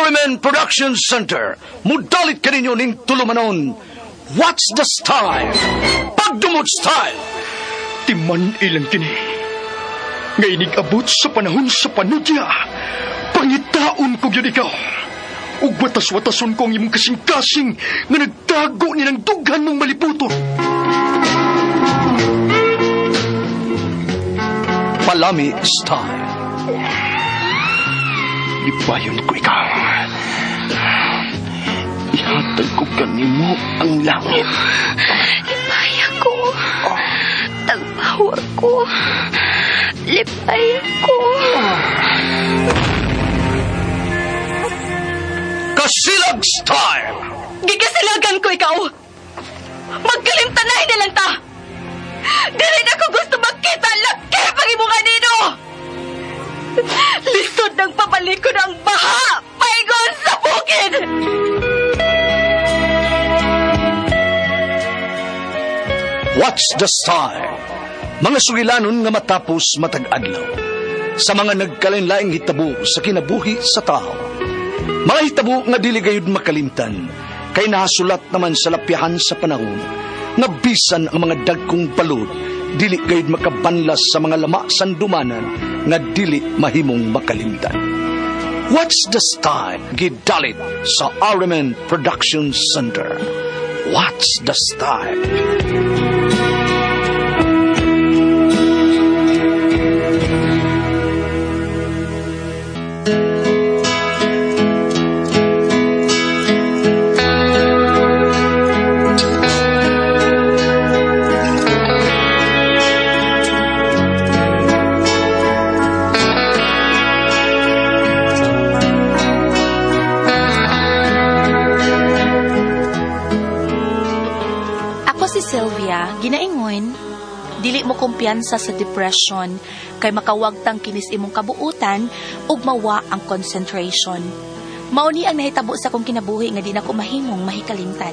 RMN Production Center, mudalit kaninyo ning tulumanon. What's the style? Pagdumot style! Timan ilang kini. Nga inig-abot sa panahon sa panudya, pangitaon ko gyud ikaw. Ug watas-watason ko ang imong kasing-kasing nga nagtago ni ng dughan mong maliputon. Palami style. Lipayon ko ikaw. Ihatag ko kanimo ang langit. Lipaya ko. Tagpawa ko. Lipaya ko. Kasilag style! Gikasilagan ko ikaw. Magkalimtanay na lang ta. Dili na ko gusto makita ang laki pag imong anino. Lisod ng pabalikon ang baha. Paigon sa bukid. What's the style? Mga sugilanon nga matapos matag adlaw. Sa mga nagkalain-laing hitabo sa kinabuhi sa tao. Mga hitabo nga dili gayud makalimtan, kay nahasulat naman sa lapyahan sa panahon, nga bisan ang mga dagkong balod, dili gayud makabanlas sa mga lama sandumanan nga dili mahimong makalimtan. What's the style? Gidalit sa RMN Production Center. What's the style? Ako si Sylvia, ginaingon, dili mo kumpiyansa sa depression kay makawagtang kinis imong kabuutan ug mawa ang concentration. Mao ni ang nahitabo sa akong kinabuhi nga di nako mahimong mahikalimtan.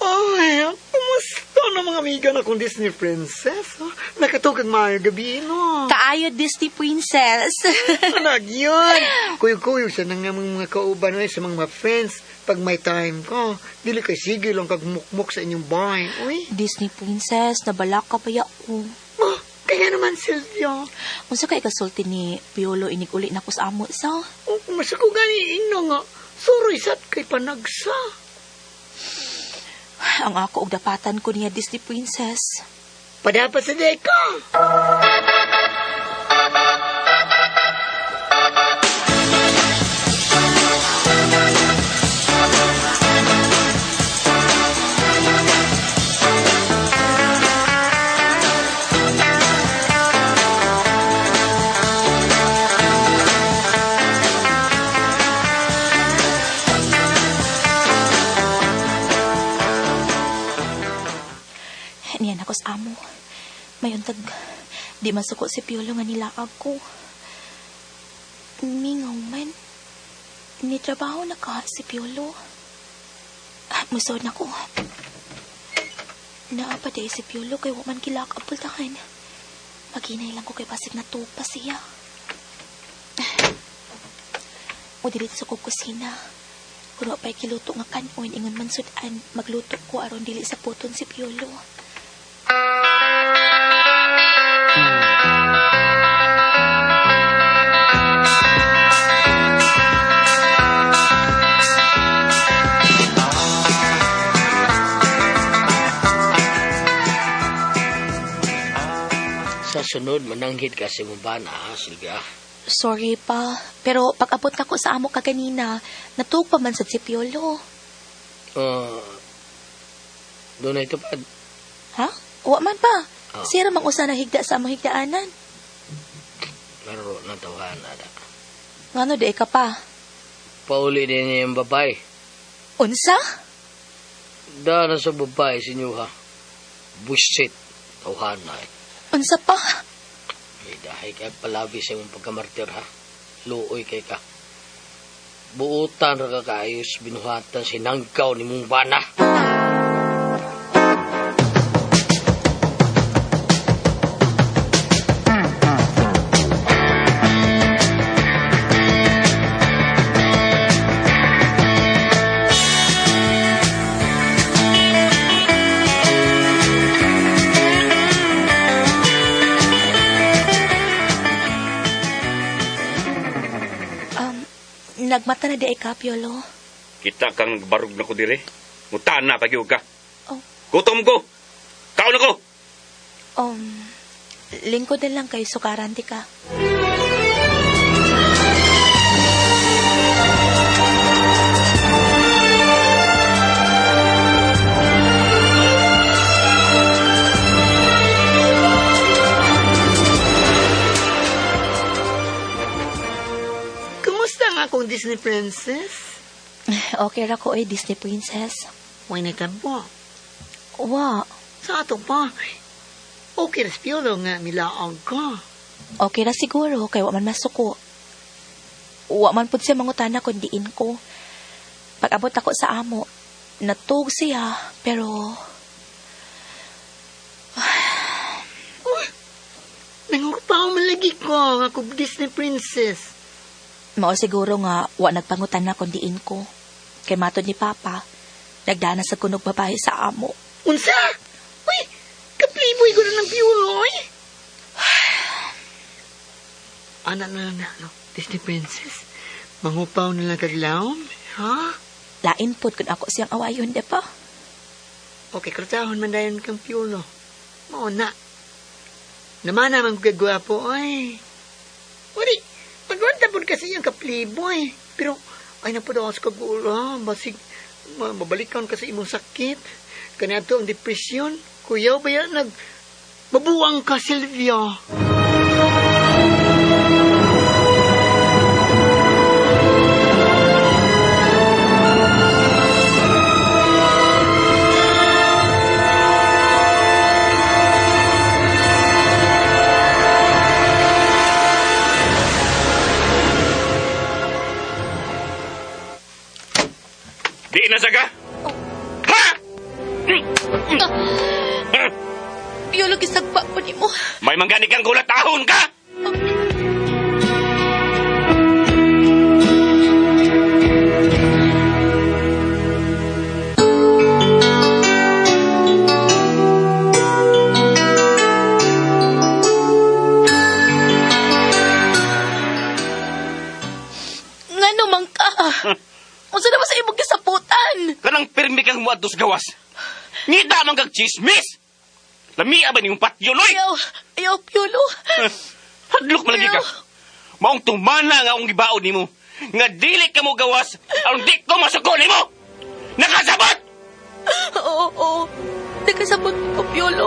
Ay, kumusta na mga amiga na kong Disney princess? Oh? Nakatugag maayo gabi, no? Kaayo Disney princess. Anak yun! Kuyo-kuyo sa nang mga kauban ay, sa mga friends. Pag may time ko, dili kay sige lang kag mukmuk sa inyong bahay. Uy, Disney princess, nabalak ka pa ya ko. oh, kaya naman, Sylvia. Unsa kay kasulti ni Piolo inig uli nako sa amo sa? Oh, kumusta ko gani ino nga. Suroy sat kay panagsa. Ang ako og dapatan ko niya Disney princess. Padapat sa deka. Niyan ako sa amo. Mayuntag, di masuko si Piolo nga nilaag ko. Mingaw man. Nitrabaho na ka si Piolo. Musod na ko. Naa pa di si Piolo kay wa man kilak ang pultahan. Maghinay lang ko kay basig na pa siya. O dili sa ko kusina. Kung wa pa'y kiluto nga kanon, ingon man sudan, magluto ko aron dili sa puton si Piolo. Sa sunod, mananghid ka sa imong bana, ha, Silvia. Sorry pa, pero pag-abot na ko sa amo kaganina, natuog pa man sad si Piolo. Doon na ito pa. Ha? Wa man pa. Ah. Siya ra mang usa na higda sa among higdaanan. Laro na tawahan, ada. Ngano di ka pa? Pauli din niya yung babae. Unsa? Da na sa babae, sinyo ha. Bullshit. Tawahan na eh. Unsa pa? Ay, dahil kay palabi sa imong pagkamartir ha. Luoy kay ka. Buutan ra ka kaayos binuhatan sinangkaw ni mong bana. Nagmata na di ay ka, Piolo. Kita kang nagbarog na ko dire. Mutaan na pagyug ka. Oh. Gutom ko. Kaon ako. Lingkod na lang kay sukaran di ka. Kumusta nga akong Disney princess? Okay ra ko eh, Disney princess. Way natabo. Wa, Sa ato pa. Okay, ras Piolo nga milaog ko. okay ra siguro kay wa man masuko. Wa man pud siya mangutana kun diin ko. Pag-abot ako sa amo, natug siya, pero Nangupaw malagi ko nga akong Disney princess. mao siguro nga wa nagpangutana kun diin ko. Kay matod ni Papa, nagdana sa kunog babae sa amo. Unsa? Uy, ka-playboy ko na ng Piolo, oy. Ana na lang na, no? Disney princess. Mangupaw na lang kaglawom, ha? Lain pod kun ako siyang awayon, di ba? Okay, krutahon man dayon kang Piolo. Mao na. Naman naman kagwapo, oy. Uri, pagwanta po kasi yung ka-playboy. Pero, ay na po daw sa kagula. Basig, mabalikan kasi imong sakit. Kaniadto ang depresyon. Kuyaw ba yan? Mabuang ka, Sylvia. Di na saga. Ha! Piolo, gisagpa po nimo. May manggani kang gulat ahon ka! Ngano man ka? Unsa na ba sa imong gisaputan? Kanang pirmi kang muadto sa gawas. Ngita man kag chismis! Lamia ba niyong patyon, oy? Ayaw, ayaw, Piolo. Hadlok malagi ka. Maong tumana nga akong gibaon nimo. Nga dili ka mo gawas, aron di ko masuko nimo! Nakasabot! Oo, oo. Nakasabot ko, Piolo.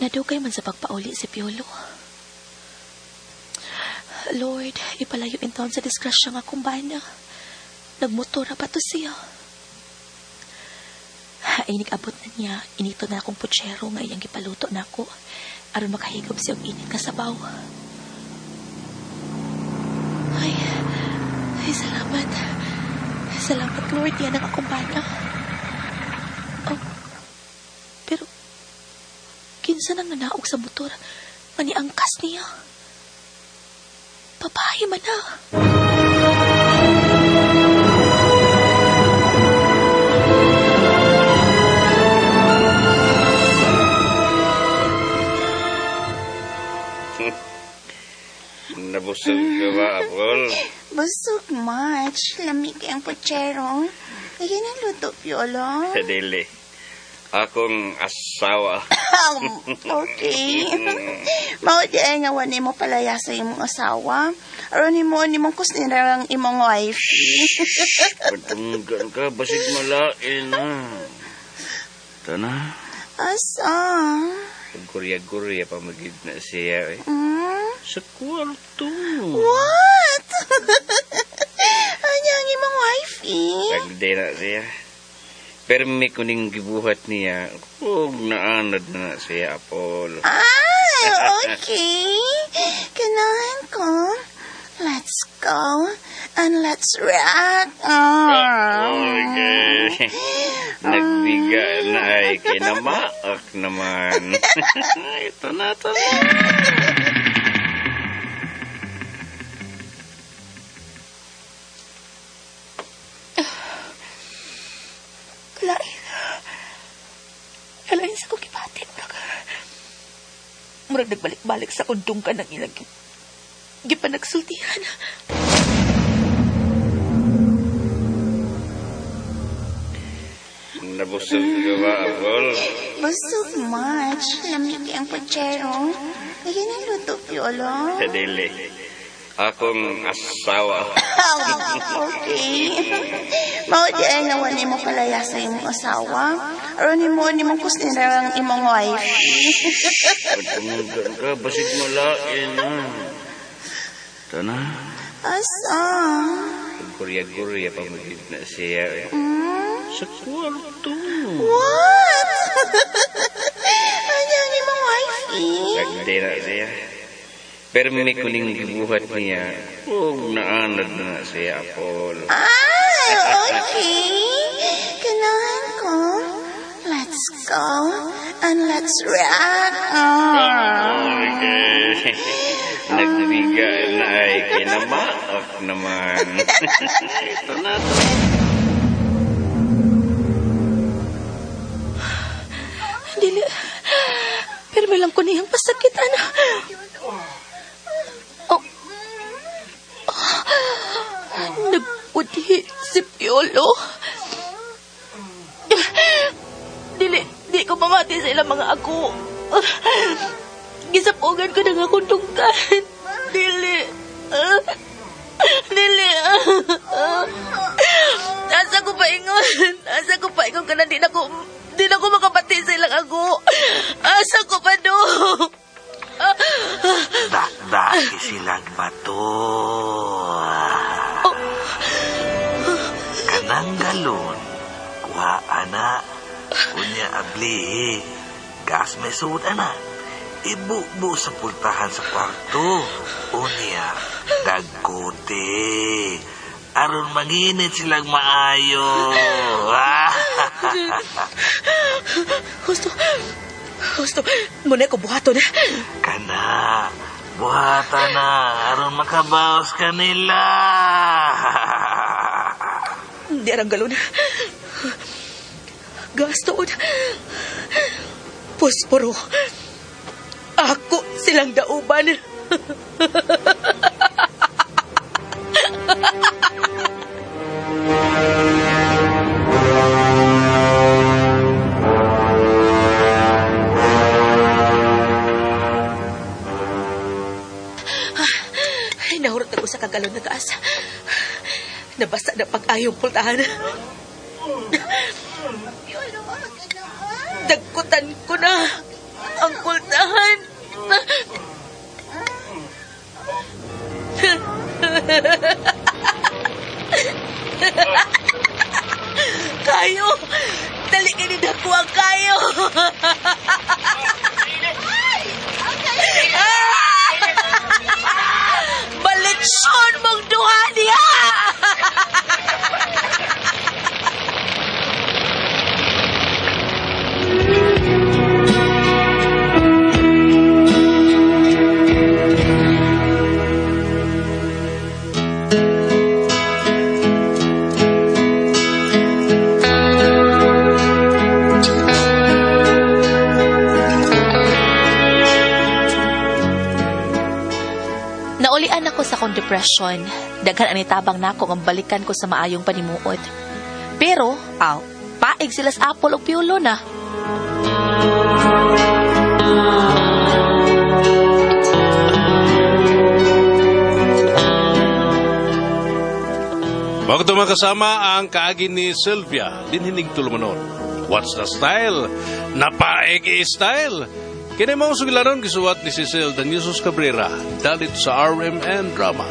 Nadugay man sa pagpauli si Piolo. Lord, ipalayo in taon sa disgrasya nga kumbana. Nagmotora pa to siya. Ay, nag-abot na niya. Inito na akong putsero nga iyang gipaluto na ako. Aron makahigop siya og init nga sabaw. Ay, ay, salamat. Salamat, Lord. Yan ang akong bana. Oh, pero, kinsa nang nanaog sa motor? Maniangkas niya. Babae man na. Nabusog ka ba, Apple? Busog much. Lamig ang putsero. Kaya na luto, Piolo. Dili. Akong asawa. Okay. Mao di ay nga wani mo palaya sa imong asawa. Aron nimo nimong kusnira ang imong wife. Patunggan ka, basig malain na. Tana, Asa? pagkurya-kurya pa magid na siya eh. Mm? Sa kwarto. What? na siya. Permi ko ning gibuhat niya. Ug naanad na na siya, Apol. Ay, okay. Ganahan ko. Let's go and let's rock. Okay. Nagbiga na ay kinamaak naman. Ito na, ito na. Kalain. Kalain sa kong gibati. Murag, murag nagbalik-balik sa kong dunggan ng ilang gipanagsultihan. Nabusog ka ba, Apol? Busog much. Lamig kay ang putsero. Lagi ng luto, Piolo. Dili. Akong asawa. Okay. Mao di ay nga wala mo palaya sa imong asawa. Aron nimo nimong kusnira ang imong wife. Pagtumugan ka, basig malain na. Ito na. Asa? Gurya-gurya pa magid na siya. Sa kwarto. What? Ano ang imong wifey? Nagdi na siya. Permi ko ning gibuhat niya. Ug naanad na na siya, Apol. Ay, okay. Ganahan ko. Let's go and let's rock. Okay. Nagbiga na ay kinamaak naman. Ito na, ito na. Dili. Pero may lang ko niyang pasakit, ana. Oh. Nagpudhi si Piolo. Dili, di ko mamati sa ilang mga ako. Gisapugan ko na nga akong tungkan. Dili. Dili. Asa ko paingon? Asa ko paingon ka na di na ko makabati sa ilang ako. Asa ko pa do? Dakdaki silang bato. Kanang galon, kuha ana, kunya abli, gas may suod ana. Ibubo sa pultahan sa kwarto. Unya, dagkote. Aron manginit silang maayo. Husto. Husto. Muna ko buhaton. Kana, buhata na, aron makabaos kanila. Hindi arang galon. Gasto. Posporo. Ako silang dauban. Ay, nahurot ako sa kagalon na taas. Nabasa na pag-ayong pultahan. Dagkutan ko na ang kultahan. Kayo! Dali kayo ni ang kayo! Balitsyon mong duha niya! Naulian ako sa akong depression. Daghan ang nitabang nako ang balikan ko sa maayong panimuot. Pero, aw, paig sila sa Apple og Piolo na. Bago ito makasama ang kaagi ni Sylvia, dinhinig tulumanon. What's the style? Napaig style! Kini mong sugilanon gisuwat ni Cecil Daniel Cabrera, dalit sa RMN Drama.